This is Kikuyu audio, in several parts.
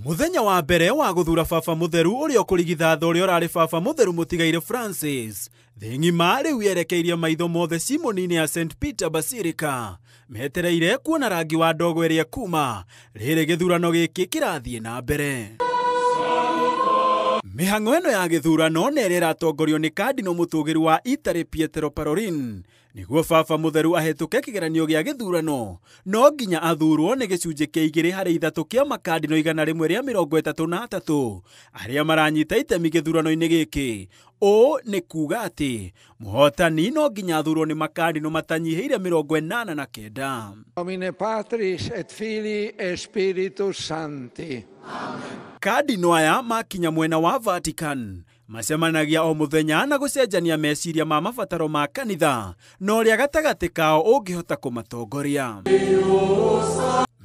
Muthenya wa mbere wa guthura baba mutheru uria ukurigithatha uria urari baba mutheru mutigaire Francis. Thĩ ng'ima rĩu yerekeirie maitho mothe cimoni-inĩ ya St Peter Basilica metereire kuona rangi wa ndogo ĩrĩa kuma rĩrĩ gĩthurano gĩkĩ kĩrathiĩ na mbere. Mĩhang'o ĩno ya gĩthurano nĩ ĩrĩa ĩratongorio nĩ kandino mũtũgĩru wa Italy Pietro Parolin. Nĩguo baba mutheru ahĩtũke kĩgeranio gĩa gĩthurano no nginya athurwo nĩ gĩcunjĩ kĩa 2 harĩ 3 kĩa makandino 133 arĩa maranyita itemi gĩthurano-inĩ gĩkĩ. Ũũ nĩ kuga atĩ mũhotani no nginya athurwo nĩ makandino matanyihĩire 89. Nomine Patris et Filii et Spiritus Sancti. Kandino aya makinya mwena wa Vatican macemanagia o muthenya na gucenjania meciria ma mabataro ma kanitha na ũrĩa gatagatĩ kao ũngĩhota kũmatongoria.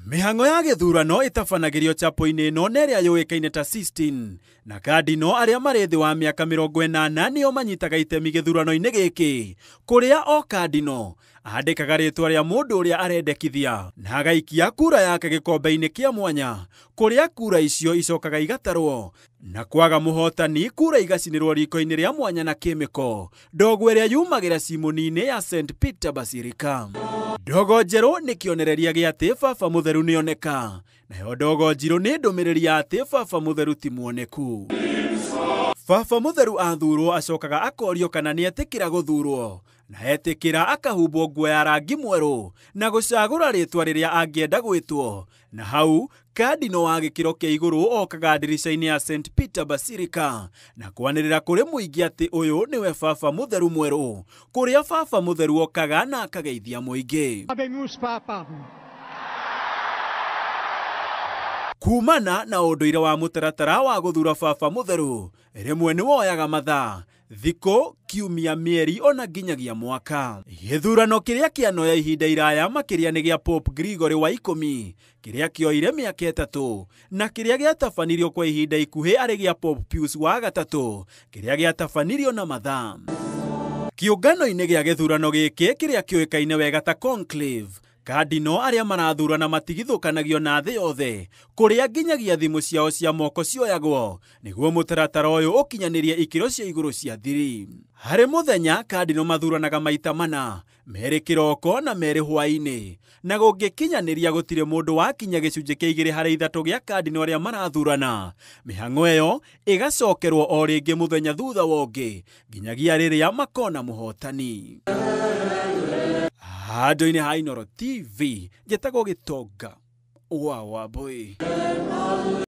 Mĩhang'o ya gĩthurano ĩtabanagĩrio chapo-inĩ ĩno na ĩrĩa yũĩkaine ta Sistine, na kandino arĩa marĩ thĩ wa mĩaka 80 nĩo manyitaga itemi gĩthurano-inĩ gĩkĩ, kũrĩa o kandino andĩkaga rĩtwa rĩa mũndũ ũrĩa arendekithia na agaikia kura yake gĩkombe-inĩ kĩa mwanya, kũrĩa kura icio icokaga igatarwo na kwaga mũhotani kura igacinĩrwo riko-inĩ rĩa mwanya na kĩmĩko ndogo ĩrĩa yumagĩra cimoni-inĩ ya St Peter Basilica. Ndogo njerũ nĩ kĩonereria gĩa atĩ baba mutheru nĩoneka, nayo ndogo njirũ nĩ ndũmĩrĩri ya atĩ baba mutheru ti muoneku. Baba mutheru athurwo acokaga akorio kana nĩetĩkĩra gũthurwo, na etĩkĩra akahumbwo nguo ya rangi mwerũ na gũcagũra rĩtwa rĩrĩa angĩenda gwĩtwo, na hau kandino wa gĩkĩro kĩa igũrũ okaga ndirica-inĩ ya St Peter Basilica na kwanĩrĩra kũrĩ mũingĩ atĩ ũyũ nĩwe baba mutheru mwerũ, kũrĩa baba mutheru okaga na akageithia mũingĩ. Habemus Papam. Kumana na ũndũire wa mũtaratara wa gũthura baba mutheru rĩmwe nĩ woyaga mathaa, thikũ, kiumia, mĩeri ona nginyagia mwaka. Gĩthurano kĩrĩa kĩanoya ihinda iraya makĩria nĩ gĩa Pope Gregory wa 10 kĩrĩa kĩoire mĩaka 3 na kĩrĩa gĩatabanirio kwa ihinda ikuhĩ arĩ gĩa Pope Pius wa 3 kĩrĩa gĩatabanirio na mathaa. Kĩũngano-inĩ gĩa gĩthurano gĩkĩ kĩrĩa kĩũĩkaine wega ta conclave, kandino arĩa marathurana matigithũkanagio na thĩ yothe, kũrĩa nginyagia thimũ ciao cia moko cioyagwo nĩguo mũtaratara ũyũ ũkinyanĩrie ikĩro cia igũrũ cia thiri. Harĩ mũthenya kandino mathuranaga maita 4, merĩ kĩroko na merĩ hwaĩ-inĩ, na gũngĩkinyanĩria gũtirĩ mũndũ wakinya gĩcunjĩ kĩa 2 harĩ 3 gĩa kandino arĩa marathurana. Mĩhang'o ĩyo ĩgacokerwo o rĩngĩ mũthenya thutha wa ũngĩ nginyagia rĩrĩa makona mũhotani. Handũ-inĩ ha Inooro TV, njĩtagwo Gĩtonga wa Wambũi.